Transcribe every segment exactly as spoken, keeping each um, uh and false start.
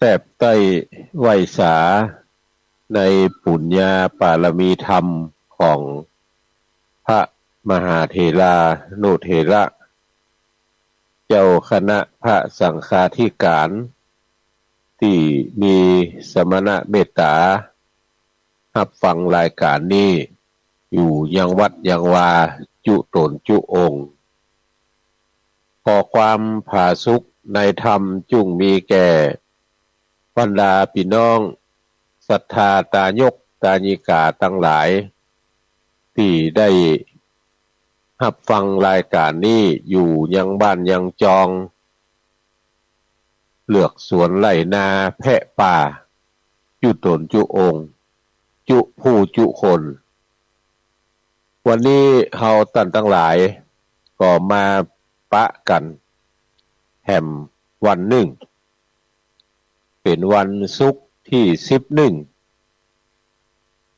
แทบใต้ไหว้สาในปุญญาปารมีธรรมของพระมหาเถรานุเถระ เจ้าคณะพระสังฆาธิการ ตี้มีสมณะเมตต๋า ฮับฟังรายก๋านนี้ อยู่ยังวัดยังวา จุต๋นจุองค์ ขอความผาสุกในธรรมจุ่งมีแก่บรรดาปี้น้องศรัทธาตายกตายิกาตังหลาย ตี้ได้ฮับฟังรายก๋านนี้อยู่ยังบ้านยังจอง เลือกสวนไฮ่นาแพะป่า จุต๋นจุองค์ จุผู้จุคน วันนี้เฮาต้านตังหลายก็มาปะกั๋นแหมวันนึ่ง เป๋นวันศุกร์ตี้สิบเอ็ด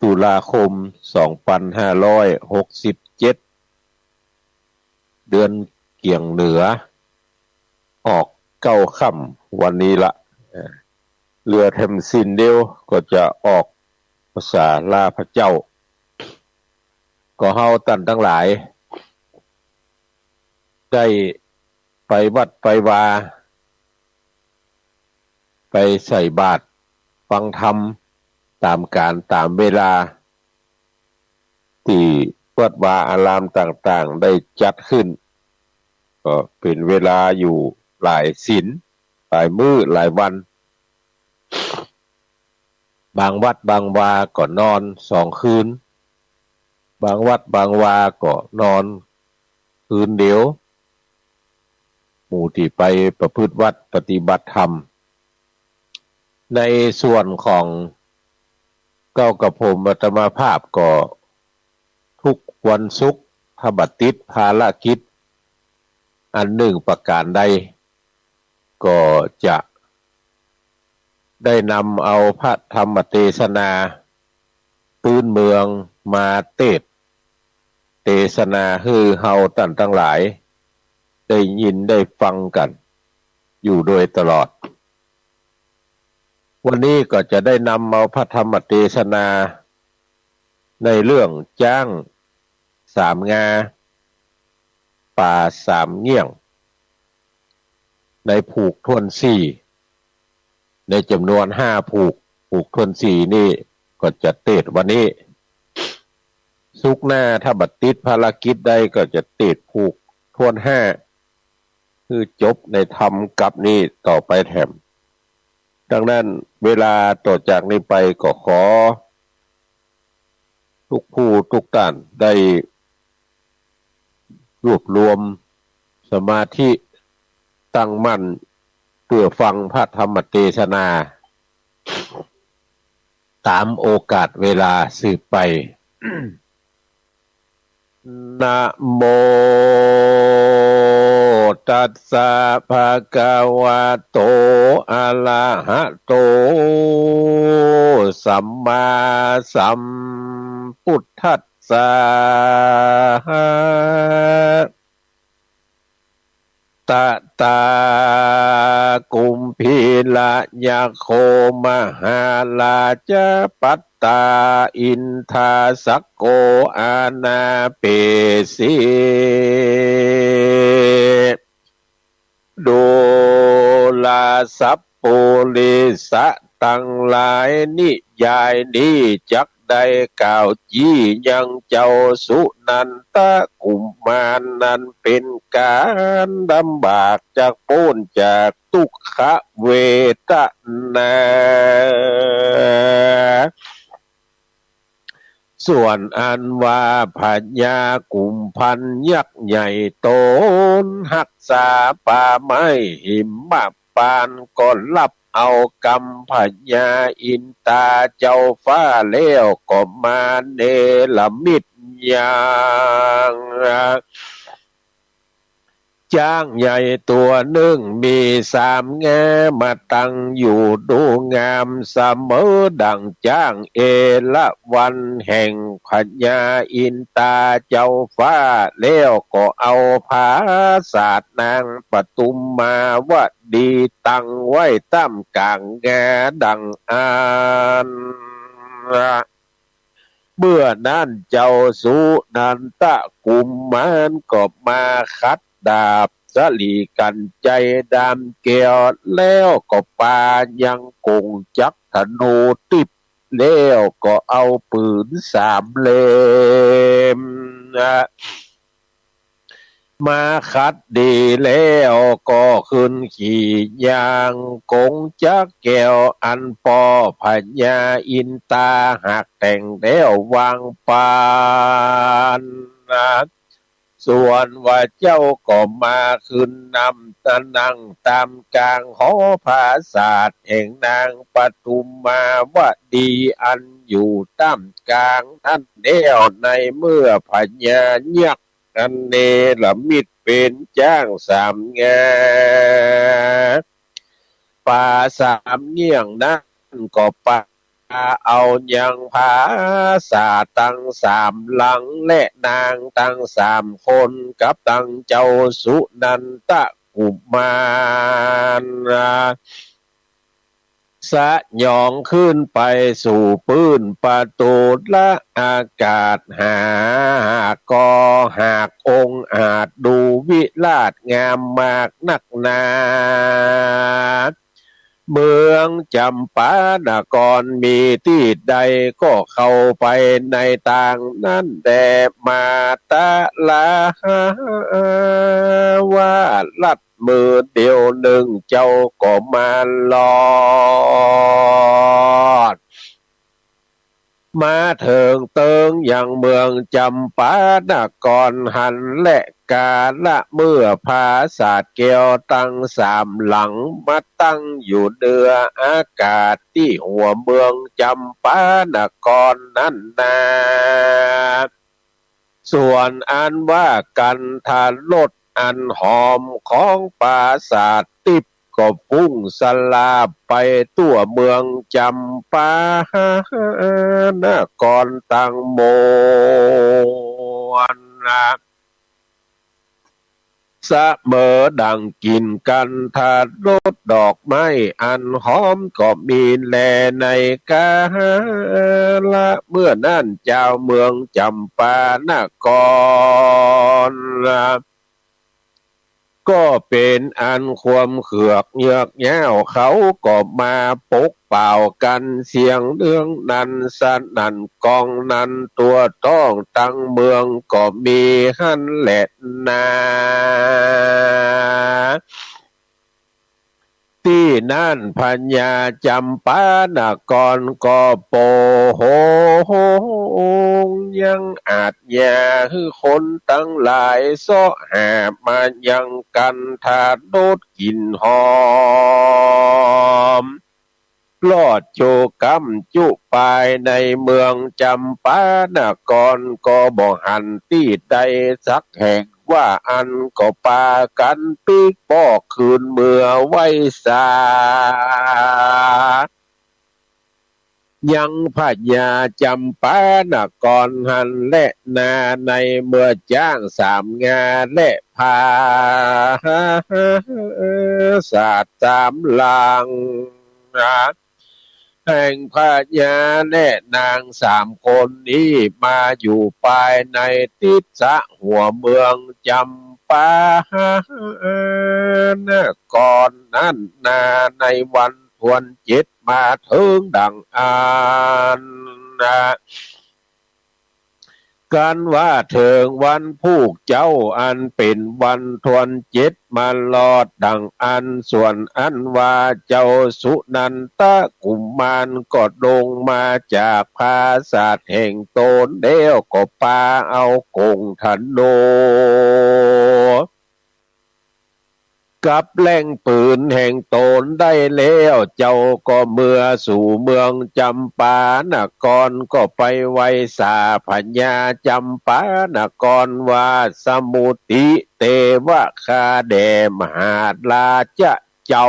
ตุลาคม สองปันห้าร้อยหกสิบเจ็ด เดือนเกียงเหนือ ออกเก้าค่ำวันนี้ละ เอ่อ เหลือแถมสิ้นเดียวก็จะออกพรรษาลาพระเจ้า ก็เฮาต้านตังหลาย ได้ไปวัดไปวา ไปใส่บาตรฟังธรรมต๋ามก๋าลต๋ามเวลา ตี้วัดวาอารามต่างๆ ได้จัดขึ้น ก็เป๋นเวลาอยู่หลายศีล หลายมื้อหลายวัน บางวัดบางวาก็นอนสองคืน บางวัดบางวาก็นอนคืนเดียว หมู่ตี้ไปประพฤติวัตรปฏิบัติธรรม ในส่วนของเก้ากระผมอาตมาภาพก็ทุกวันศุกร์ ถ้าบ่ติดภารกิจอันนึ่งประก๋านใด ก็จะได้นำเอาพระธรรมเตสนาปื๊นเมืองมาเตสน์ เตสนาหื้อเฮาต้านตังหลายได้ยินได้ฟังกั๋นอยู่โดยตลอด วันนี้ก็จะได้นำเอาพระธรรมเตสนาในเรื่องจ๊างสามงา ป๋าสามเงี้ยง ในผูกถ้วนสี่ ในจ๋ำนวนห้าผูก ผูกถ้วนสี่นี่ก็จะเตสน์วันนี้ ศุกร์หน้าถ้าบ่ติดภารกิจใดก็จะเตสน์ผูกถ้วนห้า คือจบในธรรมกัปนี้ต่อไปแถม ดังนั้นเวลาต่อจากนี้ไปก็ขอ ทุกผู้ทุกต้านได้รวบรวมสมาธิตั้งมั่นเปื้อฟังพระธรรมเตสนา ต๋ามโอกาสเวลาสืบไป นะโมตัสสะ ภะคะวะโต อะระหะโต สัมมาสัมพุทธัสสะ ตะตา กุมภีระยะโค มหาราชะ ปัตตา อินทา สักโก อานาเปสี ดูราสัพปุริสะตังหลาย นิยายนี้จักได้กล่าวจี้ยังเจ้าสุนันทะกุมารนั้นเป๋นก๋านลำบากจักป๊นจากตุ๊กขเวทนา ส่วนอันว่าพญากุมภัณฑ์ยักษ์ใหญ่ต๋นฮักษาป่าไม้หิมพานต์ก็ฮับเอากำพญาอินทาเจ้าฟ้าแล้วก็มาเนรมิตยัง จ๊างใหญ่ตั๋วนึ่งมีสามงา มาตั้งอยู่ดูงาม เสมอดั่งจ๊างเอราวัณ แห่งพญาอินตาเจ้าฟ้า แล้วก็เอาปราสาทนางปทุมมาวดีตั้งไว้ต้ามก๋างงาดั่งอั้น เมื่อนั้นเจ้าสุนันทกุมมารก็มาขัดดาบสะหลีกัญไชยดามแก้ว แล้วก็ปายังก๋งจักรธนูติบ แล้วก็เอาปื๋นสามเล่ม มาขัดดีแล้วก็ขึ้นขี่ยางก๋งจักรแก้วอันป้อพญาอินตาหักแต่งแล้ววางปาน ส่วนว่าเจ้าก็มาขึ้นนำตะนั่งต๋ามก๋างหอปราสาทแห่งนางปทุมมาวดีอันอยู่ต้ามก๋างนั้นแล้ว ในเมื่อพญายักษ์ อันเนรมิตเป๋นจ๊างสามงา ป๋าสามเงี้ยงนั้นก็ปาเอายังปราสาทตังสามหลัง และนางตังสามคนกับตังเจ้าสุนันทกุมมาร สยองขึ้นไปสู่ปื้นปะตูละอากาศ หากก็หากองอาจดูวิราชงามมากนักหนา เมืองจำปานครมีตี้ใดก็เข้าไปในตางนั้นแล มาตะลาว่าลัด มื้อเดียวนึ่งเจ้าก็มารอด มาเถิงเติงยังเมืองจำปานครหั้นแล กาละเมื่อปราสาทแก้วตังสามหลังมาตั้งอยู่เหนืออากาศตี้หัวเมืองจำปานครนั้นนา ส่วนอันว่าคันธรสอันหอมของปราสาทติบก็ฟุ้งสลาบไปทั่วเมืองจำปานครตังมวลนา เสมอดั่งกลิ่นคันธรสดอกไม้อันหอมก็มีแล ในกาละเมื่อนั้นจาวเมืองจำปานคร ก็เป๋นอันความเขือกเยือกย้าวเขาก็มาปกเป่ากั๋น เสียงเรื่องนั้นสนั่นก้องนันทั่วท้องตังเมืองก็มีหั้นแลนา ตี้นั้นพญาจำปานครก็โปหงยังอาชญาหื้อคนตังหลายเซาะหามายังคันธรสกลิ่นหอม ลอดจุก้ำจุปายในเมืองจำปานครก็บ่หันตี้ใดสักแห่ง ว่าอั้นก็ปากั๋นปิ๊กบอกคืนเมือไหว้สา ยังพญาจำปานครหั้นแลนา ในเมื่อจ๊างสามงาและปราสาทสามหลัง แห่งพญาและนางสามคนนี้มาอยู่ปายในติดสะหัวเมืองจำปานครนั้นนา ในวันทวนเจ็ดมาเถิงดั่งอั้นนา กันว่าเถิงวันพูกเจ๊าอันเป๋นวันทวนเจ็ดมารอดดั่งอั้น ส่วนอันว่าเจ้าสุนันทกุมมารก็ลงมาจากปราสาทแห่งตนแล้วก็ปาเอาก๋งธนู กับแล่งปืนแห่งต๋นได้แล้ว เจ้าก็เมือสู่เมืองจำปานคร ก็ไปไหว้สาพญาจำปานครว่า สมุติเตวะ ข้าแด่มหาราชเจ้า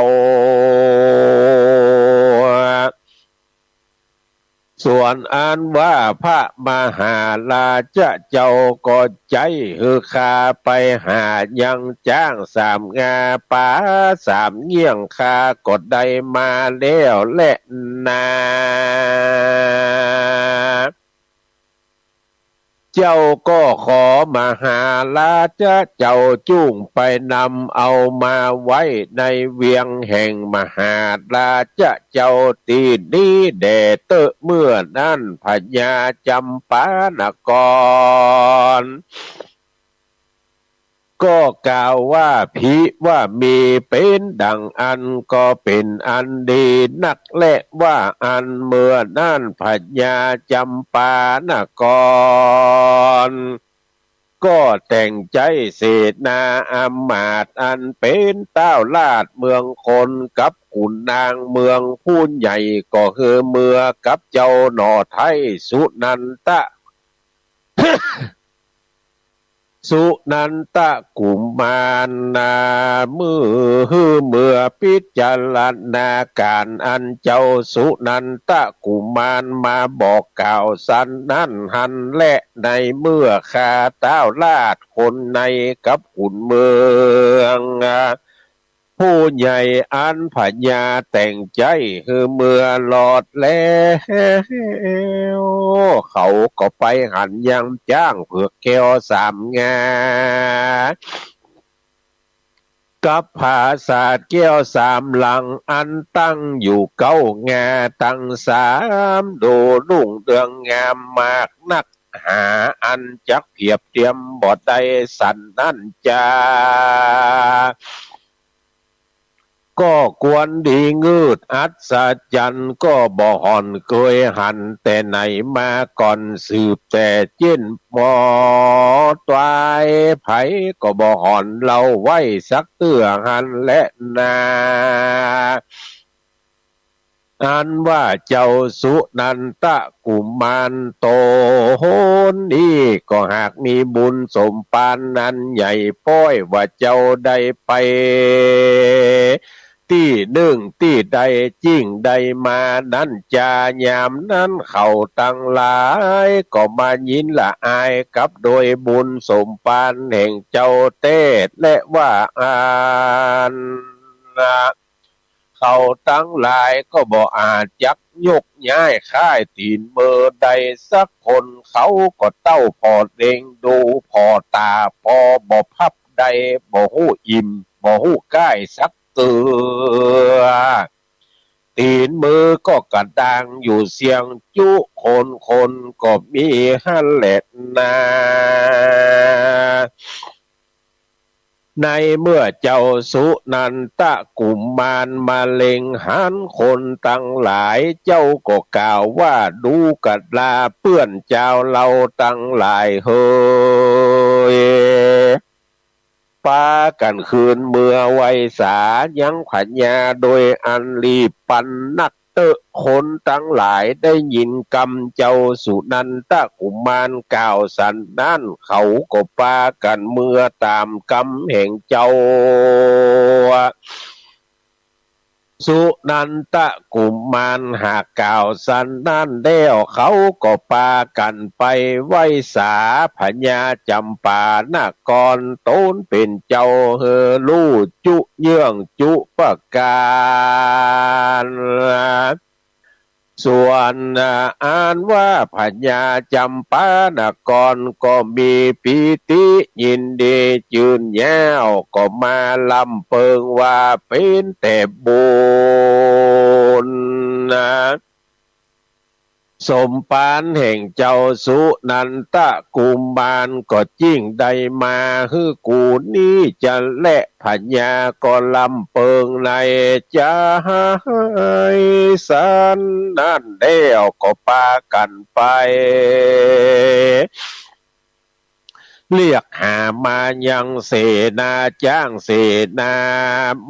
ส่วนอันว่าพระมหาราชเจ้าก็ใจ๊หื้อข้าไปหายังจ๊างสามงา ป๋าสามเงี้ยง ข้าก็ได้มาแล้วแลนา เจ้าก็ขอมหาราชเจ้าจุ่งไปนำเอามาไว้ในเวียงแห่งมหาราชเจ้าตี้นี้แด่เต๊อะ เมื่อนั้นพญาจำปานคร ก็กล่าวว่า ภิวาเม เป๋นดังอั้นก็เป๋นอันดีนักแล ว่าอั้น เมื่อนั้นพญาจำปานคร ก็แต่งใจ๊เสนาอำมาตย์อันเป๋นต้าวราชเมืองคอนกับขุนนางเมืองผู้ใหญ่ ก็หื้อเมือกับเจ้าหน่อไท้สุนันทะ สุนันทะกุมารนา เมื่อหื้อเมือพิจารณาก๋านอันเจ้าสุนันทะกุมารมาบอกกล่าวสันนั้นหั้นแล ในเมื่อข้าต้าวราชคนในกับขุนเมือง ผู้ใหญ่อันพญาแต่งใจ๊หื้อเมือหลอดแล้ว เขาก็ไปหันยังจ๊างเผือกแก้วสามงา กับผาสาทแก้วสามหลังอันตั้งอยู่เก๊างาตังสาม ดูรุ่งเรืองงามมากนัก หาอันจักเปรียบเตียมบ่ได้สันนั้นจา ก็ควรดีงืดอัศจรรย์ ก็บ่ห่อนเกยหันแต่ไหนมาก่อน สืบแต่เจ๊นหมอตาย ใผก็บ่ห่อนเล่าไว้สักเตื้อหั้นแลนา อันว่าเจ้าสุนันทะกุมารต๋นนี้ ก็หากมีบุญสมภารอันใหญ่ป๊อยว่าเจ้าได้ไปตี้นึ่งตี้ใดจิ่งได้มานั้นจา ยามนั้นเขาตังหลายก็มายินละอายกับโดยบุญสมภารแห่งเจ้าแต๊ และว่าอั้น เขาตังหลายก็บ่อาจจักยกย้ายค่ายตี๋นเมินได้สักคน เขาก็เต้าผ่อเล็งดูผ่อต๋าปอบ่พับได้ บ่ฮู้อิ่มบ่ฮู้ก้ายสักเตื้อ ตี๋นเมินก็กระด้างอยู่เสี้ยงจุคน คนก็มีหั้นแลนา ในเมื่อเจ้าสุนันทะกุมารมาเล็งหันคนตังหลาย เจ้าก็กล่าวว่า ดูกะลาเปื้อนจาวเฮาตังหลายเหย ปากั๋นคืนเมือไหว้สายังพญาโดยอันรีบปรรรถนักเต๊อะ คนตังหลายได้ยินกำเจ้าสุนันทะกุมารกล่าวสันนั้น เขาก็ปากั๋นเมือต๋ามกำแห่งเจ้าสุนันทะกุมารหากกล่าวสันนั้นแล้ว เขาก็ปากั๋นไปไหว้สาพญาจำปานครต๋นเป๋นเจ้าหื้อฮู้จุเยื่องจุประก๋าน ส่วนอันว่าพญาจำปานครก็มีปีติยินดีจืนเย้า ก็มาลำเปิงว่าเป๋นแต่บุญสมภารแห่งเจ้าสุนันทะกุมารก็จิ่งได้มาหื้อกูนี้จะแล พญาก็ลำเปิงในใจ๋สันนั้นแล้วก็ปากั๋นไป เรียกหามายังเสนาจ๊าง เสนา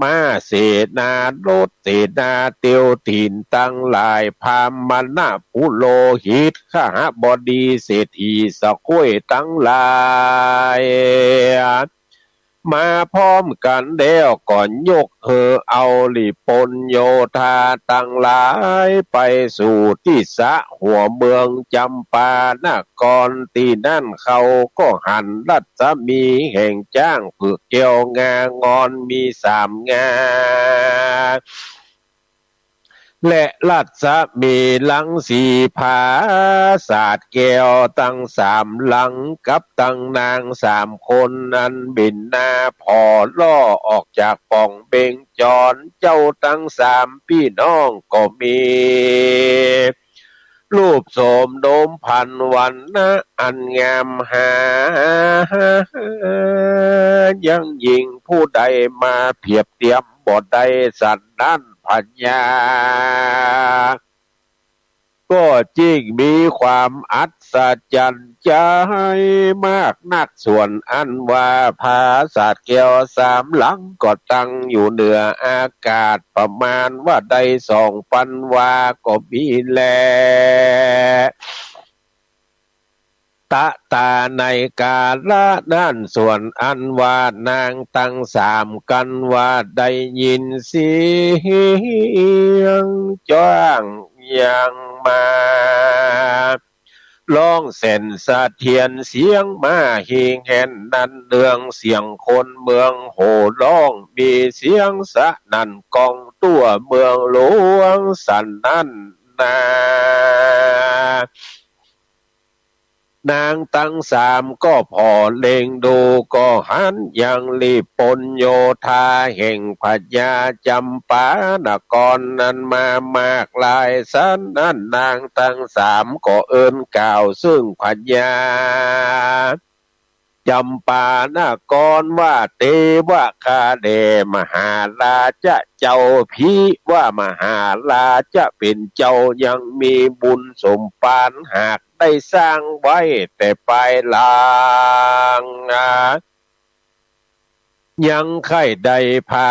ม้า เสนารถ เสนาเตียวถินตังหลาย พราหมณะปุโรหิต ขหบดี เศรษฐีสะข้วยตังหลาย มาพร้อมกั๋นแล้วก็ยกหื้อเอาริปนโยธาตังหลายไปสู่ตี้สระหัวเมืองจำปานคร ตี้นั่นเขาก็หันรัศมีแห่งจ๊างเผือกแก้วงางอนมีสามงา และรัศมีหลังสีผาสาทแก้วตังสามหลัง กับตังนางสามคนอันบินหน้าผ่อล่อออกจากป่องเบญจร เจ้าตังสามปี้น้องก็มี รูปโสมโนมพรรณวรรณะอันงามหา ยังยิ่งผู้ใดมาเปียบเตียมบ่ได้สันนั้น พญาก็จึงมีความอัศจรรย์ใจ๋มากนัก ส่วนอันว่าผาสาทแก้วสามหลังก็ตั้งอยู่เหนืออากาศ ประมาณว่าได้สองปันวาก็มีแล ตะตาในกาละนั้น ส่วนอันว่านางตังสามกันว่าได้ยินเสียงจ๊างยังมาฮ้องแสนสะเทือน เสียงม้าฮีแฮนนั้นเนือง เสียงคนเมืองโห่ฮ้อง มีเสียงสนั่นก้องทั่วเมืองหลวงสันนั้นนา นางตังสามก็ผ่อเล็งดูก็หันยังริปนโยธาแห่งพญาจำปานครนั้นมามากหลายสันนั้น นางตังสามก็เอิ้นกล่าวซึ่งพญา จำปานครว่า เตวะ ข้าแด่มหาราชะเจ้า ภิวะ มหาราชะเป๋นเจ้า ยังมีบุญสมภารหากได้สร้างไว้แต่ปายหลัง ยังใค่ได้ผา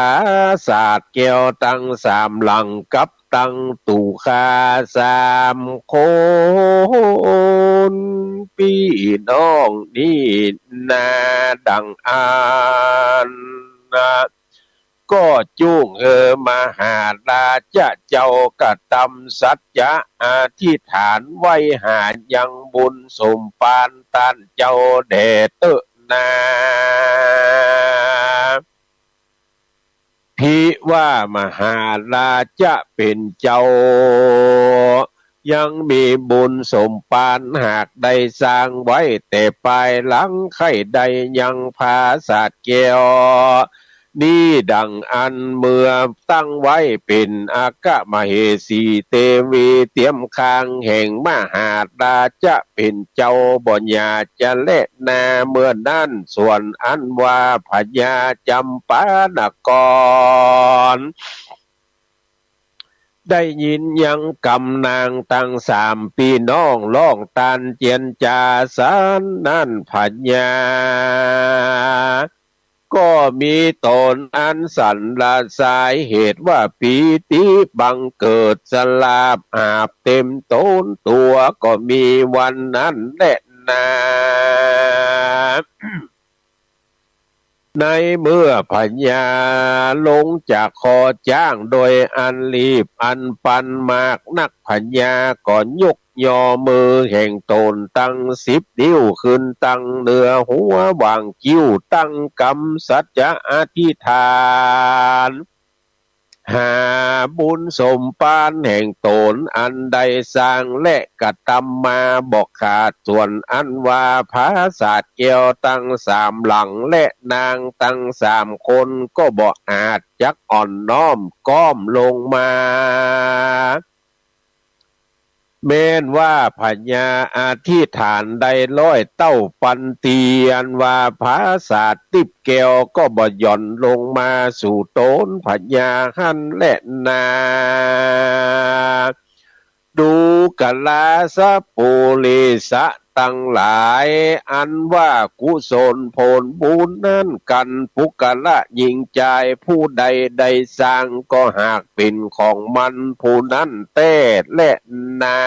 สาทแก้วตังสามหลังกับตังตุ๊คาสามคนปี้น้องนี้นา ดังอั้น ก็จุ่งหื้อมหาราชะเจ้ากระตำสัจจะอธิษฐานไว้หายังบุญสมภารต้านเจ้าแด่เต๊อะนา ภิวะ มหาราชะเป๋นเจ้า ยังมีบุญสมภารหากได้สร้างไว้แต่ปายหลัง ใค่ได้ยังผาสาทแก้วนี้ ดังอั้นเมื่อตั้งไว้เป๋นอัคคมเหสี เตวีเตียมข้างแห่งมหาราชะเป๋นเจ้าบ่หย่าจะแลนา เมื่อนั้นส่วนอันว่าพญาจำปานคร ได้ยินยังกำนางตังสามปี้น้องฮ้องต้านเจียรจาสันนั้น พญาก็มีต๋นอันสรรเสริญเหตุว่าปีติบังเกิด สลาบอาบเต๋มต๋นตั๋วก็มีวันนั้นแลนา ในเมื่อพญาลงจากคอจ๊างโดยอันรีบอันปันมากนัก พญาก็ยกยอมือแห่งต๋นตังสิบนิ้วขึ้นตังเหนือหัวหว่างคิ้ว ตั้งกำสัจจะอธิษฐาน หาบุญสมภารแห่งต๋นอันได้สร้างและกระตำมาบ่ขาด ส่วนอันว่าผาสาทแก้วตังสามหลังและนางตังสามคนก็บ่อาจจักอ่อนน้อมก้อมลงมา แม้นว่าพญาอธิษฐานได้ร้อยเต้าปันเตียนว่าผาสาทติ๊บแก้วก็บ่หย่อนลงมาสู่ต๋น พญาหั้นแลนา ดูกราสะปุริสะ ตังหลาย อันว่ากุศลผลบุญนั้น กั๋นปุคคละญิงจาย ผู้ใดได้สร้างก็หากเป๋นของมันผู้นั้นแต๊แลนา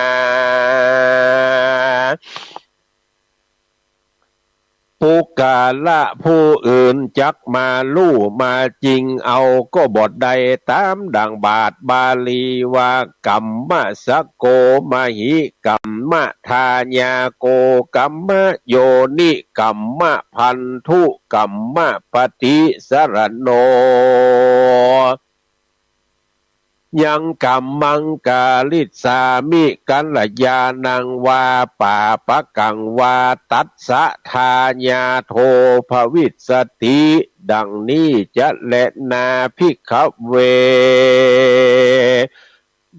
ปุคคละผู้อื่นจักมาฮู้มาจริงเอาก็บ่ได้ ต๋ามดั่งบาทบาลีว่า กัมมะสะโกมหิ กัมมะทายาโก กัมมะโยนิ กัมมะพันธุ กัมมะปฏิสรโณ ยังกัมมังการิสสามิ กัลยาณังวา ปาปะกังวา ตัสสะทายาโทภวิสสติ ดังนี้จะแลนา ภิกขเว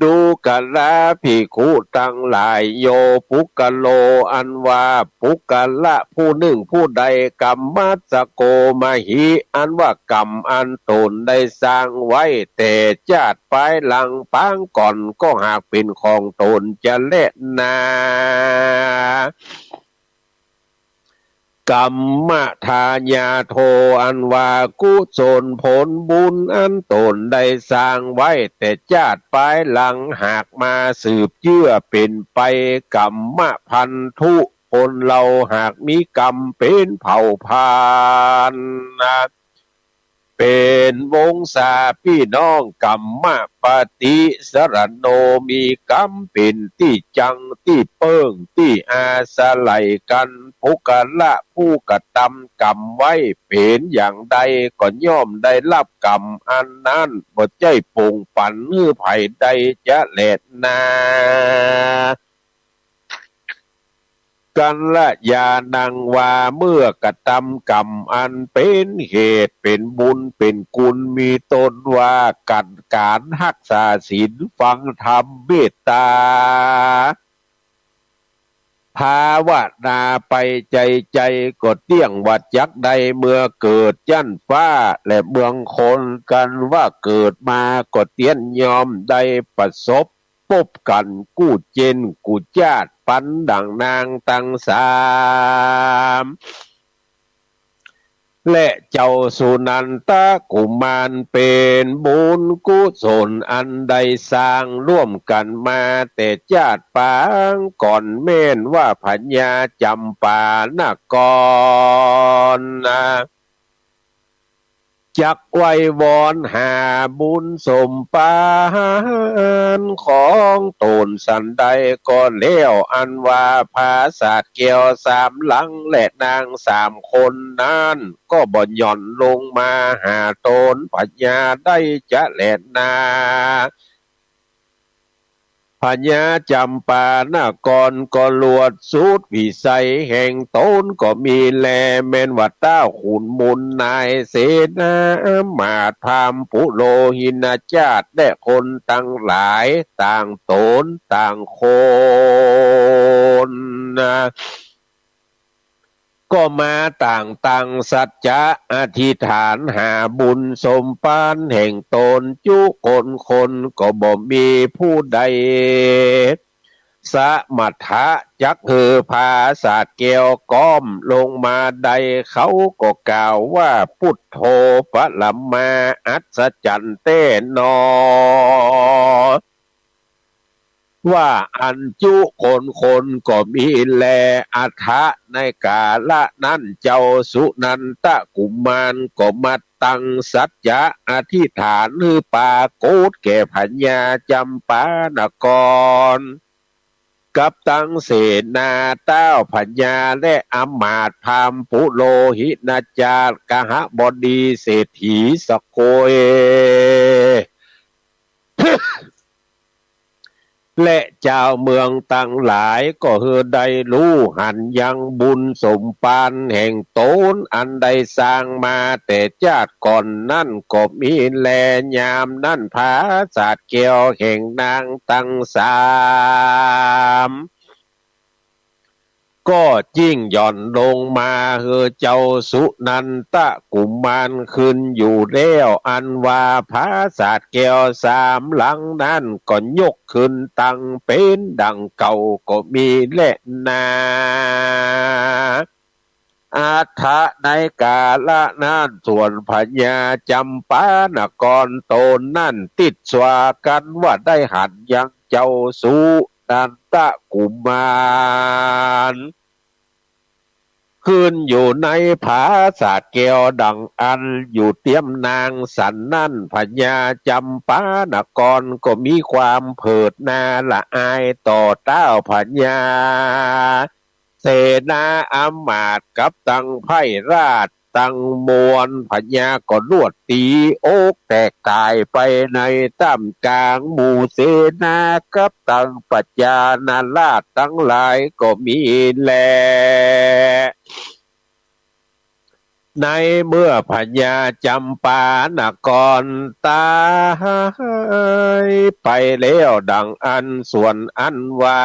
ดูกราภิกขุตังหลาย โยปุคคโล อันว่าปุคคละผู้นึ่งผู้ใด กัมมะสะโกมหิ อันว่ากัมอันต๋นได้สร้างไว้แต่จาติปายหลัง ปางก่อนก็หากเป๋นของต๋นจะแลนา กัมมะทายาโท อันว่ากุศลผลบุญอันต๋นได้สร้างไว้แต่จาติปายหลัง หากมาสืบเจื้อเป๋นไป กัมมะพันธุ คนเฮาหากมีกัมเป๋นเผ่าพันธุ์นะ เป๋นวงศาปี้น้อง กัมมะปฏิสรโณ มีกัมเป๋นตี้จังตี้เปิ้งตี้อาศัยกั๋น ปุคคละผู้กระตำกัมไว้เป๋นอย่างใดก็ย่อมได้ฮับกัมอันนั้น บ่ใจ้ป่งปั๋นหื้อใผได้จะแลนา กัลยาณังวา เมื่อกระตำกัมอันเป๋นเหตุเป๋นบุญเป๋นกุณ มีต้นว่ากั๋นก๋านฮักษาศีล ฟังธรรม เมตตา ภาวนาไปใจ๋ใจ๋ก็เตี้ยงว่าจักได้เมือเกิดยั้นฟ้าและเมืองคน กั๋นว่าเกิดมาก็เตี้ยนย่อมได้ประสบ ปบกั๋นกู้เจนกู้จาติปันดั่งนางตังสาม และเจ้าสุนันทกุมารเป๋นบุญกุศลอันได้สร้างร่วมกั๋นมาแต่จาติปางก่อน แม่นว่าพญาจำปานครนะ จักไหว้วอนหาบุญสมภารของต๋นสันใดก็แล้ว อันว่าผาสาทแก้วสามหลังและนางสามคนนั้น ก็บ่หย่อนลงมาหาต๋นพญาได้จะแลนา พญาจำปานครก็ลวดสุดวิสัยแห่งต๋นก็มีแล แม่นว่าต้าวขุนมูลนายเสนาอำมาตย์พราหมณ์ปุโรหินจาติและคนตังหลายต่างต๋นต่างคนนะ ก็มาต่างตั้งสัจจะอธิษฐานหาบุญสมภารแห่งต๋นจุคนคน ก็บ่มีผู้ใดสมรรถะจักหื้อผาสาทแก้วก้อมลงมาได้ เขาก็กล่าวว่า ปุทโธ ปรมาอัศจรรย์แต๊หนอ ว่าอันจุคนคนก็มีแล อัฏฐะ ในกาละนั้นเจ้าสุนันทกุมารก็มาตั้งสัจจะอธิษฐานหื้อปรากฏแก่พญาจำปานคร กับตังเสนาต้าวพญาและอำมาตย์พราหมณ์ปุโรหินจาติ กหบดีเศรษฐีสโกย และจาวเมืองตังหลายก็หื้อได้ฮู้หันยังบุญสมภารแห่งต๋นอันได้สร้างมาแต่จาติก่อนนั้นก็มีแล ยามนั้นผาสาทแก้วแห่งนางตังสาม ก็ยิ่งหย่อนลงมาหื้อเจ้าสุนันทกุมารขึ้นอยู่แล้ว อันว่าผาสาทแก้วสามหลังนั้นก็ยกขึ้นตั้งเป๋นดังเก่าก็มีแลนา อัฏฐะ ในกาละนั้น ส่วนพญาจำปานครต๋นนั้น ติดสวากัณฑ์ว่าได้หันยังเจ้าสุนันทกุมาร ขึ้นอยู่ในผาสาทแก้วดังอั้นอยู่เตียมนางสันนั้น พญาจำปานครก็มีความเผิดหน้าละอายต่อต้าวพญา เสนาอำมาตย์กับตังไพร่ราชตังมวล พญาก็ลวดตี๋อกแตกต๋ายไปในต้ามก๋างหมู่เสนากับตังประชาราษฎร์ตังหลายก็มีแล ในเมื่อพญาจำปานครต๋ายไปแล้วดังอั้น ส่วนอันว่า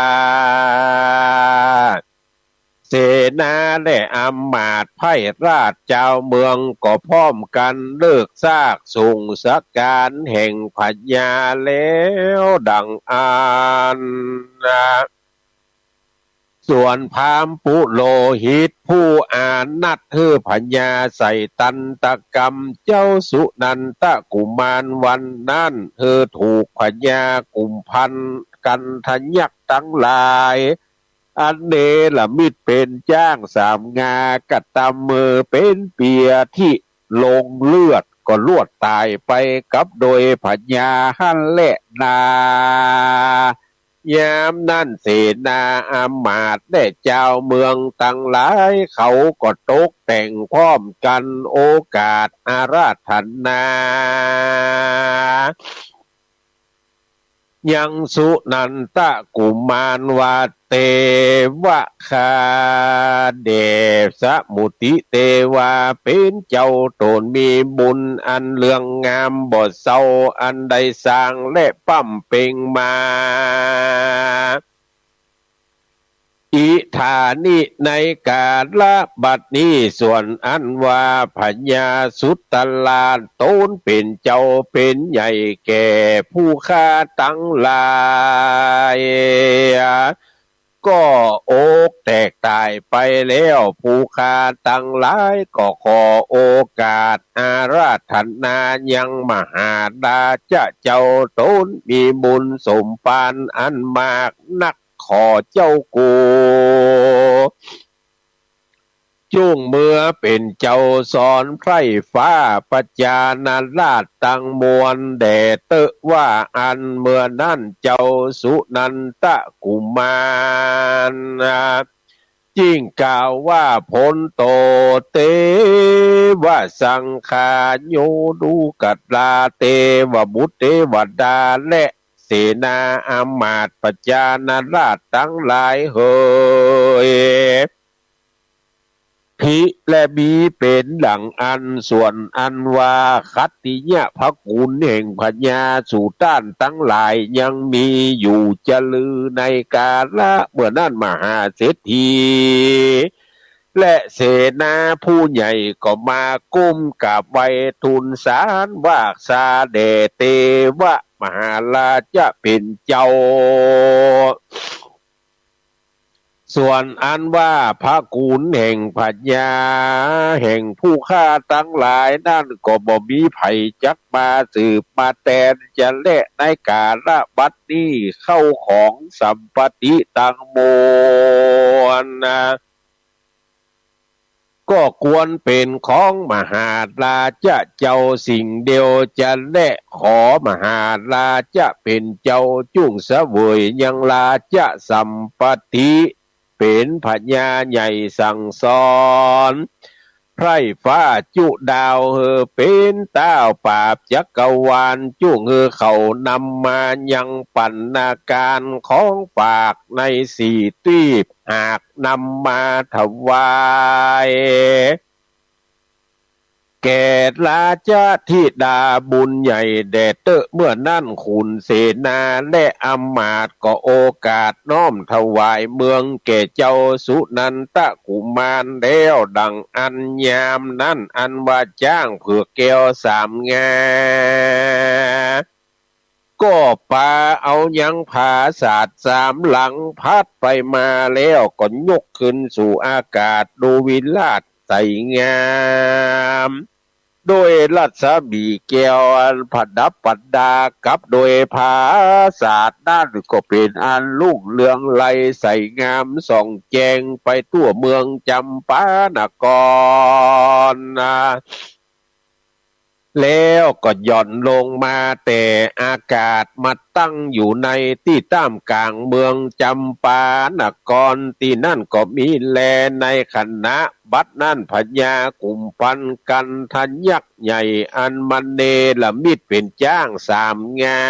เสนาและอำมาตย์ไพร่ราชจาวเมืองก็พร้อมกั๋นเลิกซากส่งสังขารแห่งพญาแล้วดังอั้น ส่วนพราหมณ์ปุโรหิตผู้อานัตหื้อพญาใส่ตันตกรรมเจ้าสุนันทกุมารวันนั้น หื้อถูกพญากุมภัณฑ์กันทะยักษ์ตังหลาย อันเนรมิตเป๋นจ๊างสามงากระตำหื้อเป๋นเปียที่ลงเลือดก็ลวดต๋ายไปกับโดยพญาหั้นแลนา ยามนั้นเสนาอำมาตย์และจาวเมืองตังหลายเขาก็ตกแต่งพร้อมกั๋นโอกาสอาราธนา ยังสุนันทกุมารว่า เตวะ ข้าแด่สมุติเตวาเป๋นเจ้าต๋นมีบุญอันเลื่องงามบ่เศร้า อันได้สร้างและบำเพ็งมา อิฐานิ ในกาละบัดนี้ ส่วนอันว่าพญาสุตราชต๋นเป๋นเจ้าเป๋นใหญ่แก่ผู้ข้าตังหลาย ก็อกแตกต๋ายไปแล้ว ผู้ข้าตังหลายก็ขอโอกาสอาราธนายังมหาราชเจ้าต๋นมีบุญสมภารอันมากนัก ขอเจ้ากู จุ่งเมือเป๋นเจ้าสอนไพร่ฟ้าประชาราษฎร์ตังมวลแด่เต๊อะว่า อันเมื่อนั้นเจ้าสุนันทกุมาร จึ่งกล่าวว่า โพนโต เตวะ สังฆาโย ดูกราเตวบุตรเตวดา และเสนาอำมาตย์ประชาราษฎร์ตังหลายเหย ภิและมีเป๋นดังอั้น ส่วนอันว่าขัตติยะพระกุณแห่งพญาสุต้านตังหลายยังมีอยู่จะลือในกาละเมื่อนั้น มหาเศรษฐี และเสนาผู้ใหญ่ก็มาก้มกราบไหว้ทูลสารว่า สาแด่เตวะมหาราชเป๋นเจ้า ส่วนอันว่าพระกุณแห่งพญาแห่งผู้ข้าตังหลายนั้นก็บ่มีใผจักมาสืบมาแตนจะแล ในกาละบัดนี้ เข้าของสัมปติตังมวลนะ ก็ควรเป๋นของมหาราชเจ้าสิ่งเดียวจะแล ขอมหาราชเป๋นเจ้าจุ่งเสวยยังราชสัมปติ เป๋นพญาใหญ่สั่งสอนไพร่ฟ้าจุดาวหื้อเป๋นต้าวปราบจักรวาล จุ่งหื้อเขานำมายังปัณณาการของฝากในสี่ตี้ หากนำมาถวาย แก่ราชธิดาบุญใหญ่แด่เต๊อะ เมื่อนั้นขุนเสนาและอำมาตย์ก็โอกาสน้อมถวายเมืองแก่เจ้าสุนันทกุมารแล้ว ดังอั้นยามนั้นอันว่าจ๊างเผือกแก้วสามงา ก็ปาเอายังผาสาทสามหลังพัดไปมาแล้วก็ยกขึ้นสู่อากาศดูวิราชใสงาม โดยรัศมีแก้วอันประดับประดากับโดยผาสาทนั้นก็เป๋นอันรุ่งเรืองไลใสงามส่องแจ้งไปทั่วเมืองจำปานครนะ แล้วก็หย่อนลงมาแต่อากาศมาตั้งอยู่ในตี้ต้ามก๋างเมืองจำปานคร ตี้นั่นก็มีแล ในขณะบัดนั้นพญากุมภัณฑ์กันทะยักษ์ใหญ่อันมเนรมิตเป๋นจ๊างสามงา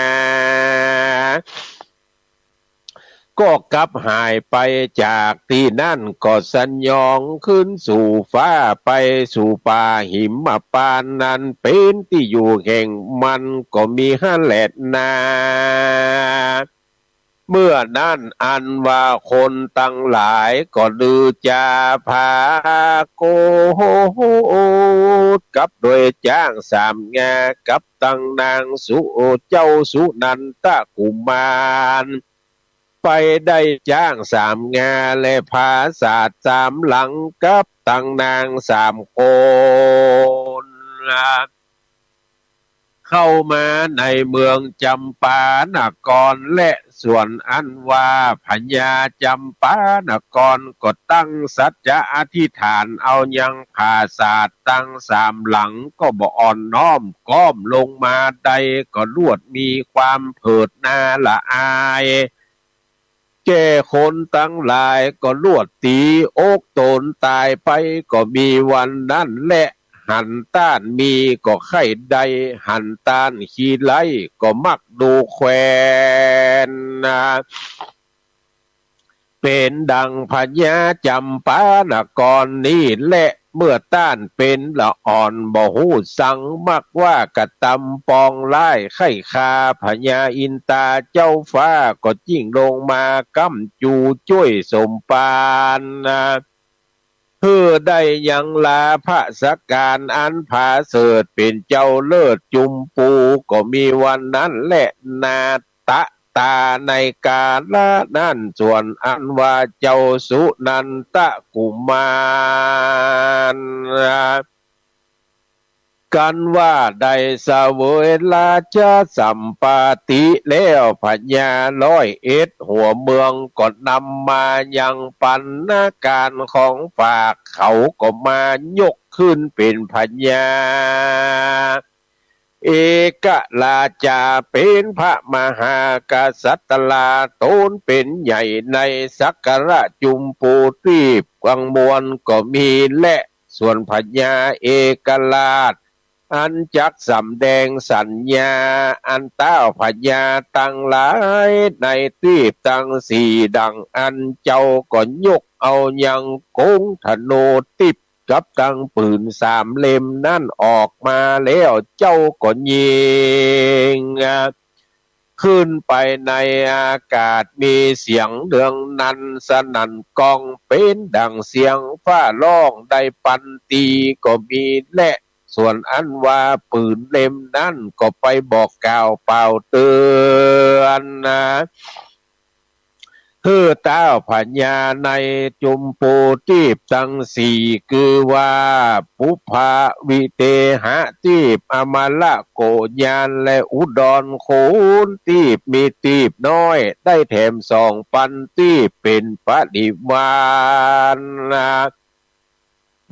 ก็กลับหายไปจากตี้นั่น ก็สยองขึ้นสู่ฟ้าไปสู่ป่าหิมพานต์นั้น เป๋นตี้อยู่แห่งมันก็มีหั้นแลนา เมื่อนั้นอันว่าคนตังหลายก็ลือจาพาโกฏกับโดยจ๊างสามงากับตังนางสุ เจ้าสุนันทกุมาร ไปได้จ๊างสามงาและผาสาทสามหลังกับตังนางสามคน เข้ามาในเมืองจำปานคร และส่วนอันว่าพญาจำปานครก็ตั้งสัจจะอธิษฐานเอายังผาสาทตังสามหลัง ก็บ่อ่อนน้อมก้มลงมาใด ก็ลวดมีความเผิดหน้าละอาย แก่คนตังหลายก็ลวดตี๋อกต๋นต๋ายไป ก็มีวันนั้นแล หันต้านมีก็ใค่ได้ หันต้านขี้ไร้ก็มักดูแควนนา เป๋นดังพญาจำปานครนี้แล เมื่อต้านเป๋นละอ่อนบ่ฮู้สัง มักว่ากระตำปองร้ายใค่ฆ่าพญาอินทราเจ้าฟ้า ก็จึ่งลงมาก้ำจูจ้วยสมภารนา หื้อได้ยังลาพระสการอันผาเสริฐเป๋นเจ้าเลิศจุมปู ก็มีวันนั้นแล นาตะตาในกาละนั้น ส่วนอันว่าเจ้าสุนันทกุมาร กันว่าได้เสวยราชสัมปาติแล้ว พญาร้อยเอ็ดหัวเมืองก็นำมายังปัณณาการของฝาก เขาก็มายกขึ้นเป๋นพญาเอกราชา เป๋นพระมหากษัตรา ต๋นเป๋นใหญ่ในสักกะระจุมปูตีบกังมวลก็มีแล ส่วนพญาเอกราช อันจักสำแดงสัญญา อันต้าวพญาตังหลายในตีบตังสี่ ดังอั้นเจ้าก็ยกเอายังกงธนูตีบกับตังปืนสามเล่มนั้นออกมาแล้ว เจ้าก็ยิง ขึ้นไปในอากาศ มีเสียงเดืองนันสนั่นก้อง เป๋นดังเสียงฟ้าร้องได้ปันตีก็มีแล ส่วนอันว่าปืนเล่มนั้นก็ไปบอกกล่าวเป่าเตือนนา หื้อต้าวพญาในจุมปูตีบตังสี่ คือว่าปุพพวิเทหะตีบ อมรโกยาน และอุดรโขนตีบ มีตีบน้อยได้แถมสองปันตีบเป๋นปริวารนา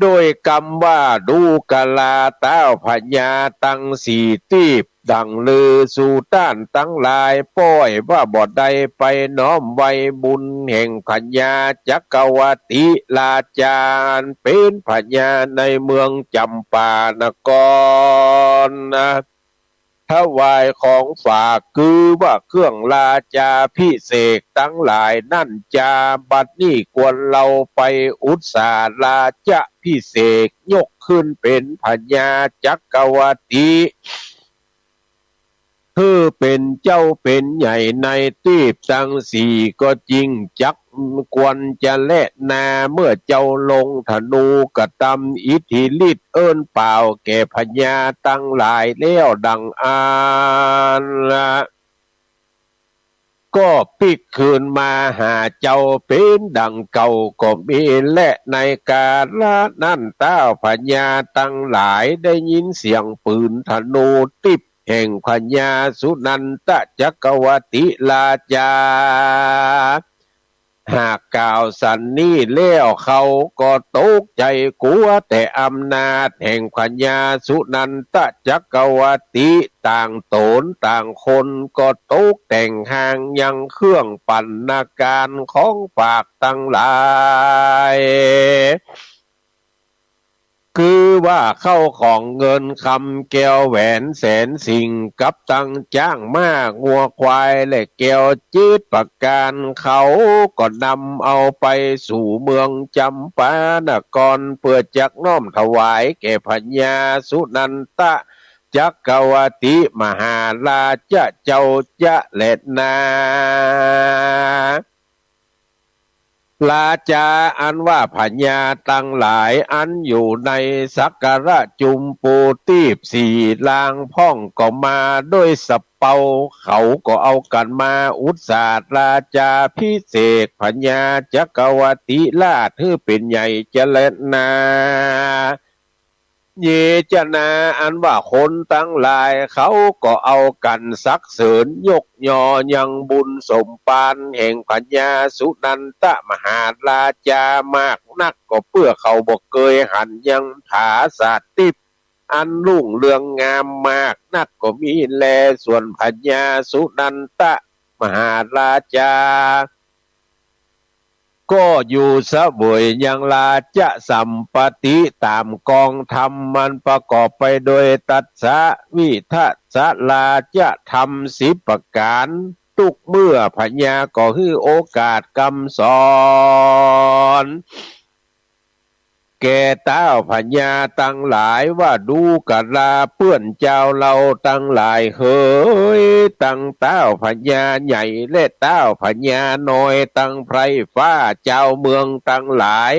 โดยกำว่าดูกราต้าวพญาตังสี่ตีบ ดังลือสู่ต้านตังหลาย ป้อยว่าบ่ได้ไปน้อมไหว้บุญแห่งพญาจักรวรรดิราชา อันเป๋นพญาในเมืองจำปานครนา ถวายของฝาก คือว่าเครื่องราชาภิเษกตังหลายนั้นจา บัดนี้ควรเฮาไปอุตสาราชภิเษก ยก ขึ้นเป๋นพญาจักรวรรติ หื้อเป๋นเจ้าเป๋นใหญ่ในตี้ตังสี่ก็จริงจัก ควรจะแลนา เมื่อเจ้าลงธนูกระตำอิทธิฤทธิ์เอิ้นป่าวแก่พญาตังหลายแล้วดังอั้นละ ก็ปิ๊กคืนมาหาเจ้าเป๋นดังเก่าก็มี และในกาละนั้นต้าวพญาตังหลายได้ยินเสียงปืนธนูติบแห่งพญาสุนันทจักรวรรติราชา หากกล่าวสันนี้แล้วเขาก็ตกใจ๋กั๋ว แต่อำนาจแห่งพญาสุนันทจักรวรรติต่างต๋นต่างคนก็ตกแต่งห่างยังเครื่องปัณณาก๋ารของฝากตังหลาย คือว่าเข้าของเงินคำแก้วแหวนแสนสิ่ง กับตังจ๊างม้างัวควายและแก้วเจ็ดประก๋าร เขาก็นำเอาไปสู่เมืองจำปานคร เปื้อจักน้อมถวายแก่พญาสุนันทจักรวรรติมหาราชเจ้าจะแลนา ราชาอันว่าพญาตังหลายอันอยู่ในสักกะระจุมปูตี้สี่ลางพ่องก็มาด้วยสะเปา เขาก็เอากั๋นมาอุตสาหราชาภิเษกพญาจักรวรรติราชหื้อเป๋นใหญ่จะแลนา เยจะนา อันว่าคนตังหลายเขาก็เอากั๋นสรรเสริญยกยอยังบุญสมภารแห่งพญาสุนันทมหาราชามากนัก ก็เปื้อเขาบ่เกยหันยังผาสาทติบอันรุ่งเรืองงามมากนักก็มีแล ส่วนพญาสุนันทมหาราชา ก็อยู่เสวยยังราชสัมปัตติต๋ามกองธรรมอันประกอบไปโดยตัสสะวิทัสสะราชธรรมสิบประก๋าร ตุ๊กเมื่อพญาก็หื้อโอกาสกำสอน แก่ต้าวพญาตังหลายว่า ดูกราเปื้อนจาวเฮาตังหลายเหย ตังต้าวพญาใหญ่และต้าวพญาน้อย ตังไพร่ฟ้าจาวเมืองตังหลาย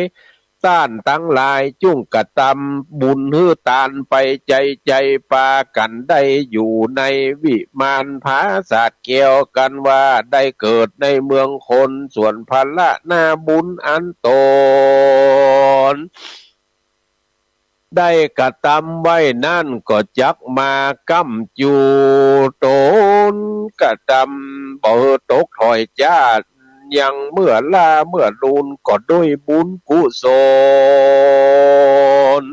ต้านตังหลายจุ่งกระตำบุญหื้อตานไปใจ๋ๆ ปากั๋นได้อยู่ในวิมานผาสาทแก้ว กั๋นว่าได้เกิดในเมืองคน ส่วนผละนาบุญอันต๋น ได้กระตำไว้นั้นก็จักมาก้ำจู๋ต๋น กระตำบ่หื้อตกถอยจ๊าด ยังเมื่อล้าเมื่อลูนก็ด้วยบุญกุศล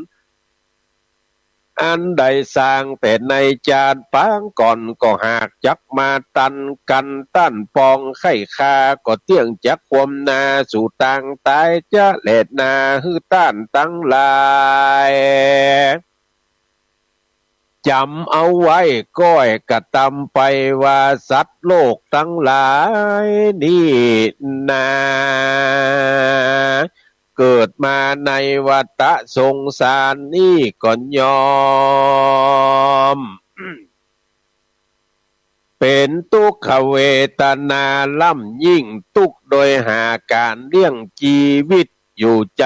อันได้สร้างแต่ในจาติปางก่อน ก็หากจักมาตันกั๋น ต้านปองไข้ฆ่าก็เตี้ยงจักความนาสู่ตางต๋ายจะแลนา หื้อต้านตังหลาย จ๋ำเอาไว้ก้อยกระตำไปว่า สัตว์โลกตังหลายนี้นา เกิดมาในวัฏสงสารนี้ก็ย่อม เป๋นตุ๊กขเวทนาล้ำยิ่ง ตุ๊กโดยหาก๋านเลี้ยงจีวิตอยู่ใ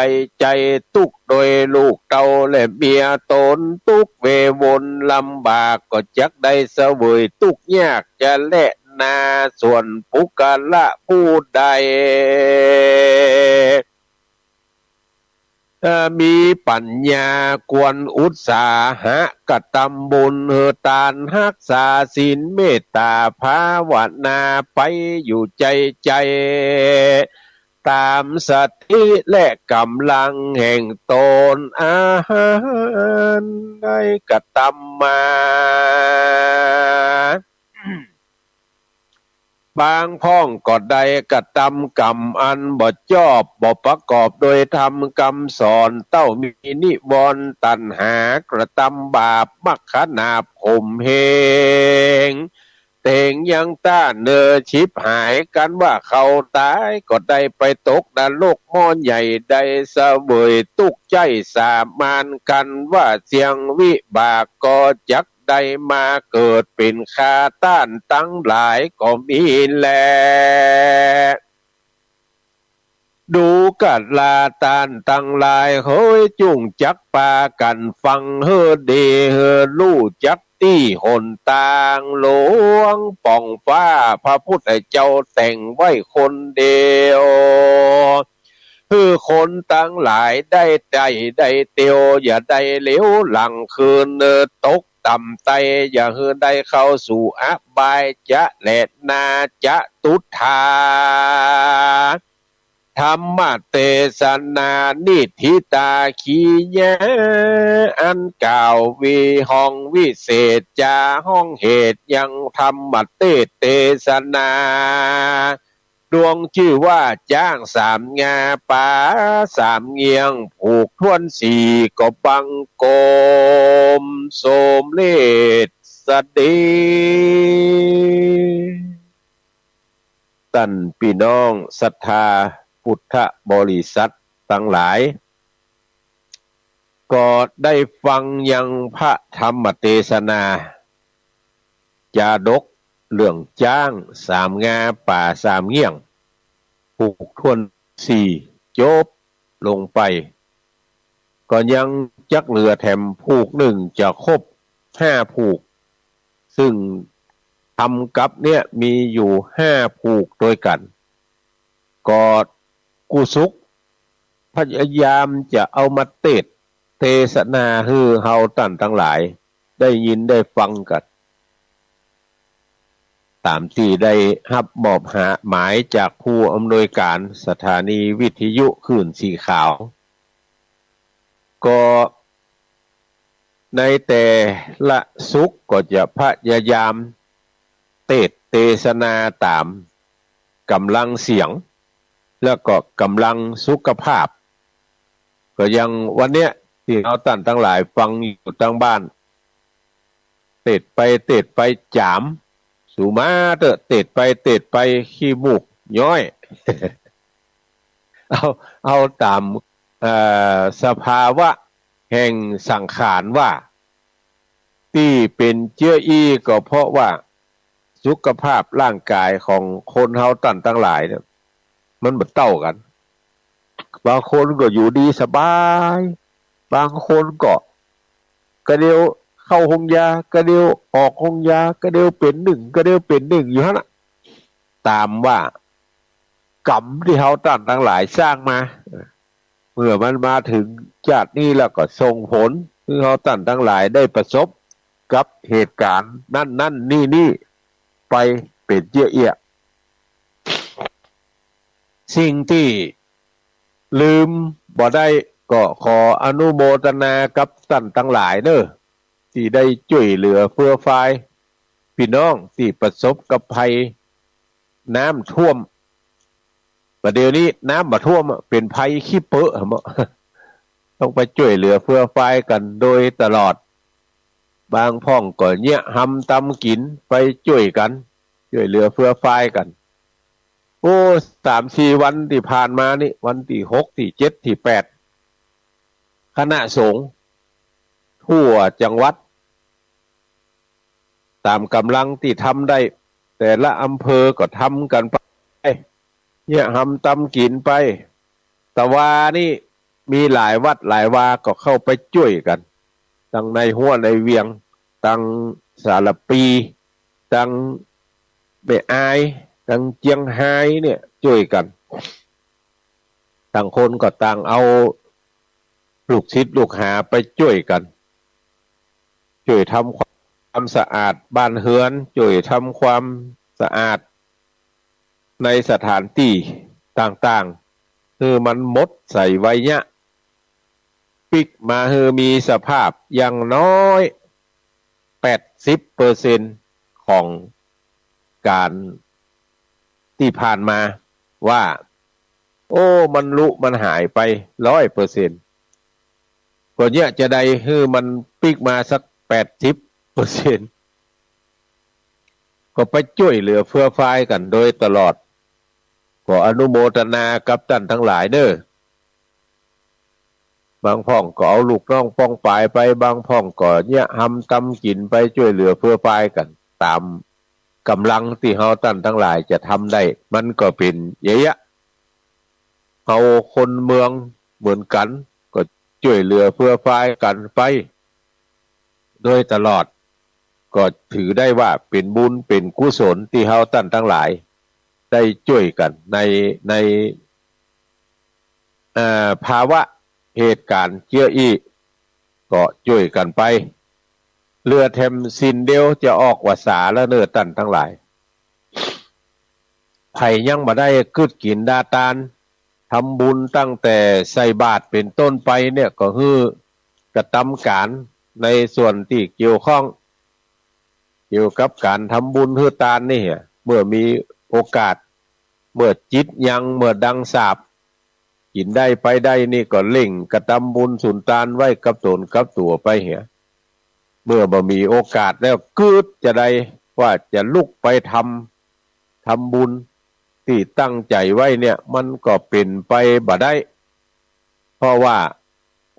จ๋ๆ ตุ๊กโดยลูกเต้าและเมียต๋น ตุ๊กเววนลำบาก ก็จักได้เสวยตุ๊กยากจะแลนา ส่วนปุคคละผู้ใด เอ่อ มีปั๋ญญาควรอุตสาหะกระตำบุญหื้อตาน ฮักษาศีล เมตต๋า ภาวนาไปอยู่ใจ๋ๆ ต๋ามสติและก๋ำลังแห่งต๋นอันได้กระตำมา บางพ่องก็ได้กระตำกรรมอันบ่จอบ บ่ประกอบโดยธรรมกำสอน เต้ามีนิวรณ์ตัณหากระตำบาป มักขนาบข่มเหง เ เต็งยังต้านเน่อ ฉิบหายกั๋นว่าเขาต๋าย ก็ได้ไปตกนรกหม้อใหญ่ ได้เสวยตุ๊กข์ใจ๊สามานกั๋น ว่าเสี้ยงวิบากก็จักได้มาเกิดเป๋นข้าต้านตังหลายก็มีแล ดูกราต้านตังหลายเหย จุ่งจักปากั๋นฟังหื้อดี หื้อฮู้จักตี้หนตางหลวงป่องฟ้า พระพุทธเจ้าแต่งไว้คนเดียว หื้อคนตังหลายได้ไต่ได้เตียว อย่าได้เหลียวหลังคืน เออ ตกต่ำไต้ อย่าหื้อได้เข้าสู่อบาย จะแลนาจะตุฏฐา ธรรมเตสนานิฏฐิตา กิริยาอันกล่าววิห้องวิเศษ จาห้องเหตุยังธรรมเตสนา ดวงจื้อว่าจ๊างสามงา ป๋าสามเงี่ยง ผูกถ้วนสี่ ก็บังคมสมเร็จเสียดี ต้านปี้น้องศรัทธาพุทธบริษัทตังหลาย ก็ได้ฟังยังพระธรรมเตสนา จาดกเรื่องจ๊างสามงา ป๋าสามเงี่ยง ผูกถ้วนสี่ จบลงไป ก็ยังจักเหลือแถมผูกนึ่ง จะครบห้าผูก ซึ่งธรรมกัปเนี่ยมีอยู่ห้าผูกตวยกั๋น ก็กู้สุขพยายามจะเอามาเตสน์เตสนาหื้อเฮาต้านตังหลายได้ยินได้ฟังกั๋น ต๋ามตี้ได้ฮับมอบหมายจากผู้อำนวยก๋านสถานีวิทยุคลื่นสีขาว ก็ในแต่ละศุกร์ก็จะพยายามเตสน์เตสนาต๋ามก๋ำลังเสียง แล้วก็ก๋ำลังสุขภาพ ก็อย่างวันเนี้ยตี้เฮาต้านตังหลายฟังอยู่ตังบ้าน เตสน์ไปเตสน์ไปจ๋าม สูมาเต๊อะ เตสน์ไปเตสน์ไปขี้มูกย้อย เอา เอาต๋าม เอ่อ สภาวะแห่งสังขารว่า ตี้เป๋นเจื้ออี้ก็เพราะว่าสุขภาพร่างกายของคนเฮาต้านตังหลายเนี่ย มันบ่เต้ากั๋น บางคนก็อยู่ดีสบาย บางคนก็กระเดียวเข้าโฮงยา กระเดียวออกโฮงยา กระเดียวเป๋นหนึ่ง กระเดียวเป๋นหนึ่งอยู่หั้นน่ะ ต๋ามว่ากรรมตี้เฮาต้านตังหลายสร้างมา เมื่อมันมาเถิงจาตินี้แล้วก็ส่งผลหื้อเฮาต้านตังหลายได้ประสบกับเหตุก๋ารณ์นั้นๆ นี่ๆ ไปเป๋นเจื้ออี้ สิ่งตี้ลืมบ่ได้ก็ขออนุโมทนากับต้านตังหลายเน่อ ตี้ได้จ้วยเหลือเฟือฟายปี้น้องตี้ประสบกับภัยน้ำท่วม บ่าเดี่ยวนี้น้ำบ่ท่วมอะ เป๋นภัยขี้เปอะอะเนาะ ต้องไปจ้วยเหลือเฟือฟายกั๋นโดยตลอด บางพ่องก็เยียะฮำตำกิ๋นไปจ้วยกั๋น จ้วยเหลือเฟือฟายกั๋น โอ้ สามสี่วันตี้ผ่านมานี่ วันตี้หก ตี้เจ็ด ตี้แปด คณะสงฆ์ทั่วจังหวัด ต๋ามก๋ำลังตี้ทำได้ แต่ละอำเภอก็ทำกั๋นไป เยียะฮำตำกิ๋นไป ตะวานี่มีหลายวัดหลายวาก็เข้าไปจ้วยกั๋น ตังในฮั้วในเวียง ตังสารภี ตังแม่อาย ตังเจียงฮายเนี่ยจ้วยกั๋น ต่างคนก็ต่างเอาลูกศิษย์ลูกหาไปจ้วยกั๋น จ้วยทำความสะอาดบ้านเฮือน จ้วยทำความสะอาดในสถานตี้ต่างๆ หื้อมันหมดใสไวเยียะ ปิ๊กมาหื้อมีสภาพอย่างน้อยแปดสิบเปอร์เซ็นต์ของก๋านตี้ผ่านมาว่า โอ้ มันลุมันหายไปร้อยเปอร์เซ็นต์ ก็เยียะจะใดหื้อมันปิ๊กมาสักแปดสิบเปอร์เซ็นต์ ก็ไปจ้วยเหลือเฟือฟายกั๋นโดยตลอด ขออนุโมทนากับต้านตังหลายเน่อ บางพ่องก็เอาลูกน้องป้องปายไป บางพ่องก็เยียะหำตำกิ๋นไป จ้วยเหลือเฟือฟายกั๋น ต๋ามก๋ำลังตี้เฮาต้านตังหลายจะทำได้ มันก็เป๋นเยียะ เฮาคนเมืองเหมือนกั๋น ก็จ้วยเหลือเฟือฟายกั๋นไปโดยตลอด ก็ถือได้ว่าเป๋นบุญเป๋นกุศลตี้เฮาต้านตังหลายได้จ้วยกั๋นใน ใน เอ่อ ภาวะเหตุก๋ารณ์เจื้ออี้ ก็จ้วยกั๋นไป เหลือแถมสิ้นเดียวจะออกวาสาแล้วเน่อต้านตังหลาย ใผยังบ่ได้กึ๊ดกิ๋นดาตาน ทำบุญตั้งแต่ใส่บาตรเป๋นต้นไปเนี่ย ก็หื้อกระตำก๋านในส่วนตี้เกี่ยวข้อง เกี่ยวกับก๋านทำบุญหื้อตานนี่เหีย เมื่อมีโอกาส เมื่อจิตยัง เมื่อดังสาป กิ๋นได้ไปได้นี่ก็เร่งกระตำบุญสุนตานไว้กับต๋นกับตั๋วไปเหีย เมื่อบ่มีโอกาสแล้วกึ๊ดจะได้ว่าจะลุกไปทำ ทำบุญตี้ตั้งใจ๋ไว้เนี่ย มันก็เป๋นไปบ่ได้ เพราะว่า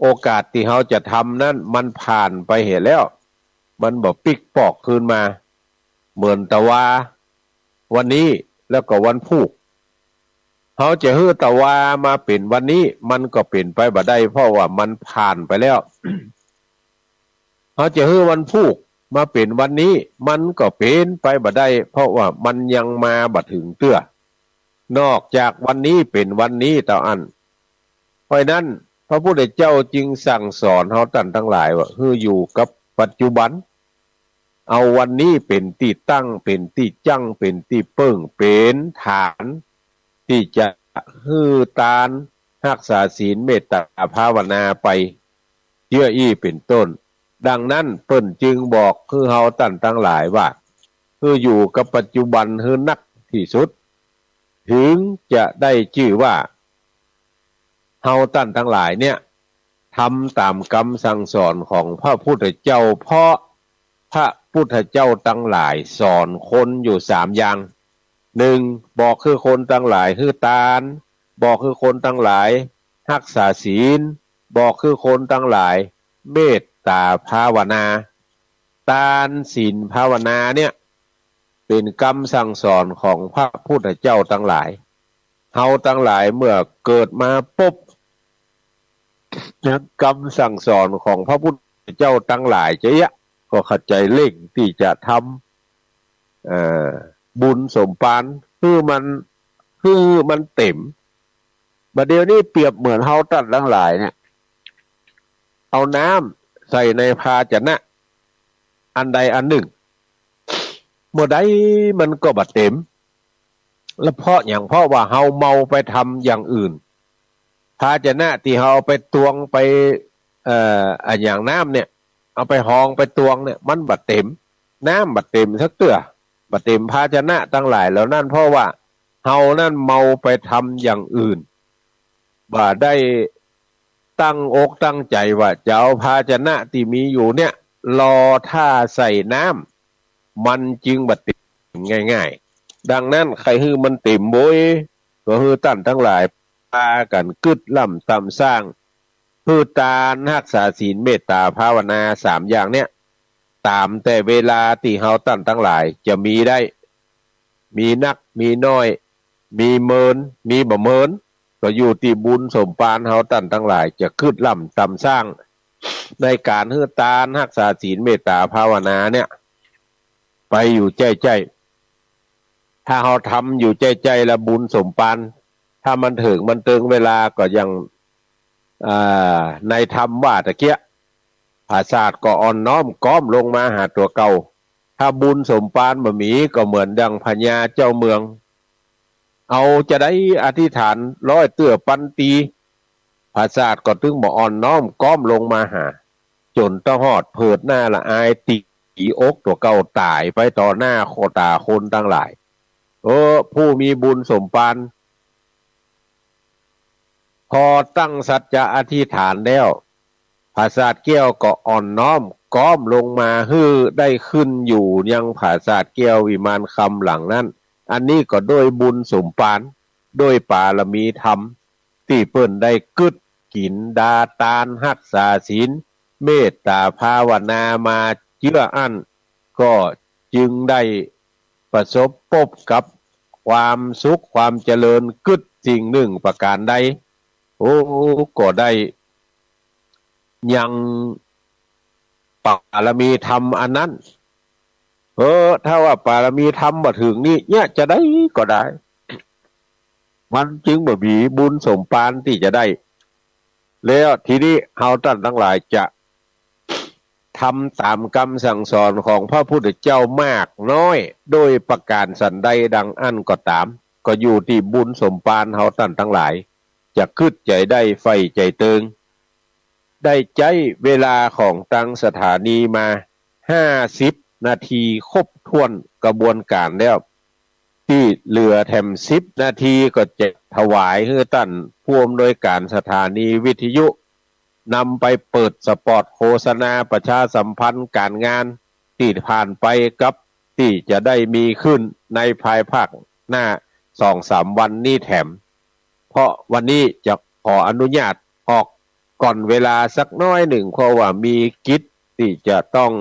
โอกาสตี้เฮาจะทำนั้นมันผ่านไปเหียแล้ว มันบ่ปิ๊กปอกคืนมา เหมือนตะวาวันนี้แล้วก็วันพูก เฮาจะหื้อตะวามาเป๋นวันนี้ มันก็เป๋นไปบ่ได้ เพราะว่ามันผ่านไปแล้ว เฮาจะหื้อวันพูกมาเป๋นวันนี้ มันก็เป๋นไปบ่ได้ เพราะว่ามันยังมาบ่เถิงเตื้อ นอกจากวันนี้เป๋นวันนี้เต้าอั้น เพราะฉะนั้นพระพุทธเจ้าจึงสั่งสอนเฮาต้านตังหลายว่า หื้ออยู่กับปัจจุบัน เอาวันนี้เป๋นตี้ตั้ง เป๋นตี้จั้ง เป๋นตี้เปิ้ง เป๋นฐานตี้จะหื้อตาน ฮักษาศีล เมตตาภาวนาไป เจื้ออี้เป๋นต้น ดังนั้นเปิ้นจึงบอกหื้อเฮาต้านตังหลายว่า หื้ออยู่กับปัจจุบันหื้อนักตี้สุด เถิงจะได้จื้อว่า เฮาต้านตังหลายเนี่ย ทำต๋ามกำสั่งสอนของพระพุทธเจ้า เพราะพระพุทธเจ้าตังหลายสอนคนอยู่สามอย่าง นึ่ง บอกหื้อคนตังหลายหื้อตาน บอกหื้อคนตังหลายฮักษาศีล บอกหื้อคนตังหลายเมตตาภาวนา ตาน ศีล ภาวนาเนี่ย เป๋นกำสั่งสอนของพระพุทธเจ้าตังหลาย เฮาตังหลายเมื่อเกิดมาปุ๊บ กำสั่งสอนของพระพุทธเจ้าตังหลายจะเยียะ ก็เข้าใจ๋เร่งตี้จะทำ เอ่อ บุญสมภาร หื้อมัน หื้อมันเต๋ม บ่าเดี่ยวนี้เปรียบเหมือนเฮาต้านตังหลายเนี่ย เอาน้ำใส่ในภาชนะอันใดอันนึ่ง เมื่อใดมันก็บ่เต๋ม แล้วเพราะหยัง เพราะว่าเฮาเมาไปทำอย่างอื่น ภาชนะตี้เฮาเอาไปตวงไป เอ่อ อะหยังน้ำเนี่ย เอาไปฮองไปตวงเนี่ย มันบ่เต๋ม น้ำบ่เต๋มสักเตื้อ บ่เต๋มภาชนะตังหลายเหล่านั้น เพราะว่าเฮานั้นเมาไปทำอย่างอื่น บ่ได้ตั้งอกตั้งใจ๋ว่าจะเอาภาชนะตี้มีอยู่เนี่ย รอต้าใส่น้ำ มันจึงบ่เต๋มง่ายๆ ดังนั้นใค่หื้อมันเต๋มโบ้ย ก็หื้อต้านตังหลายพากั๋นกึ๊ดล่ำตำสร้าง หื้อตาน ฮักษาศีล เมตตาภาวนาสามอย่างเนี่ย ต๋ามแต่เวลาตี้เฮาต้านตังหลายจะมีได้ มีนัก มีน้อย มีเมิน มีบ่เมิน ก็อยู่ตี้บุญสมภารเฮาต้านตังหลายจะกึ๊ดล่ำตำสร้าง ในก๋านหื้อตาน ฮักษาศีล เมตตาภาวนาเนี่ย ไปอยู่ใจ้ๆ ถ้าเฮาทำอยู่ใจ้ๆ แล้วบุญสมภาร ถ้ามันเถิงมันเติงเวลาก็อย่าง อ่า ในธรรมว่าตะเกียะ ผาสาทก็อ่อนน้อมก๊อมลงมาหาตั๋วเก่า ถ้าบุญสมภารบ่มี ก็เหมือนดังพญาเจ้าเมือง เอาจาใดอธิษฐานร้อยเตื้อปันตี ผาสาทก็ตึงบ่อ่อนน้อมก๊อมลงมาหา จ๋นตะฮอดเผิดหน้าละอาย ตี๋อกตั๋วเก่าต๋ายไปต่อหน้าต่อต๋าคนตังหลาย เออ ผู้มีบุญสมภาร พอตั้งสัจจะอธิษฐานแล้ว ผาสาทแก้วก็อ่อนน้อมก๊อมลงมาหื้อได้ขึ้นอยู่ยังผาสาทแก้ววิมานคำหลังนั้น อันนี้ก็ด้วยบุญสมภาร ด้วยปารมีธรรม ตี้เปิ้นได้กึ๊ดกิ๋นดาตาน ฮักษาศีล เมตต๋าภาวนามาเจื้ออั้น ก็จึงได้ประสบปบกับความสุขความเจริญกึ๊ดสิ่งนึ่งประก๋านใด โอ้ ก็ได้ยังปารมีธรรมอันนั้น เออ ถ้าว่าปารมีธรรมบ่เถิงนี้ เยียะจาใดก็ได้ มันจึงบ่มีบุญสมภารตี้จะได้ แล้วทีนี้เฮาต้านตังหลายจะทำต๋ามกำสั่งสอนของพระพุทธเจ้ามากน้อยโดยประก๋านสันใดดังอั้นก็ต๋าม ก็อยู่ตี้บุญสมภารเฮาต้านตังหลาย จะกึ๊ดใจ๋ได้ใฝ่ใจ๋เติง ได้ใจ๊เวลาของตังสถานีมาห้าสิบนาทีครบถ้วนกระบวนก๋านแล้ว ตี้เหลือแถมสิบนาทีก็จะถวายหื้อต้านผู้อำนวยก๋านสถานีวิทยุ นำไปเปิดสปอตโฆษณาประชาสัมพันธ์ก๋านงานตี้ผ่านไปกับตี้จะได้มีขึ้นในภายภาคหน้าสองสามวันนี้แถม เพราะวันนี้จะขออนุญาตออกก่อนเวลาสักน้อยนึ่ง เพราะว่ามีกิจตี้จะต้อง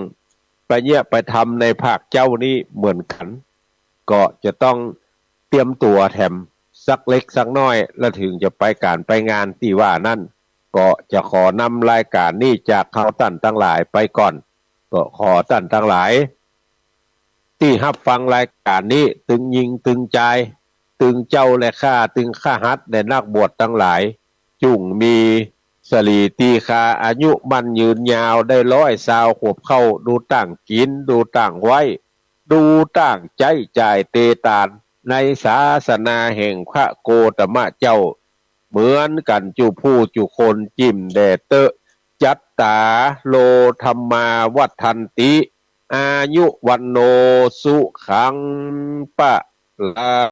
ไปเยียะไปทำในภาคเจ๊านี้เหมือนกั๋น ก็จะต้องเตรียมตั๋วแถมสักเล็กสักน้อย แล้วเถิงจะไปก๋านไปงานตี้ว่านั้น ก็จะขอนำรายก๋านนี้จากเฮาต้านตังหลายไปก่อน ก็ขอต้านตังหลาย ตี้ฮับฟังรายก๋านนี้ ตึงญิงตึงจาย ตึงเจ้าและข้า ตึงคฤหัสถ์และนักบวชตังหลาย จุ่งมีสะหลีตีฆาอายุมั่นยืนยาวได้ร้อยซาวขวบเข้า ดูต้างกิ๋น ดูต้างไหว้ ดูต้างใจ๊จ่ายเตตาน ในศาสนาแห่งพระโคตมะเจ้า เหมือนกั๋นจุผู้จุคน จิ่มแด่เต๊อะ จัตตาโร ธัมมา วัฑฒันติ อายุ วัณโณ สุขัง พะลัง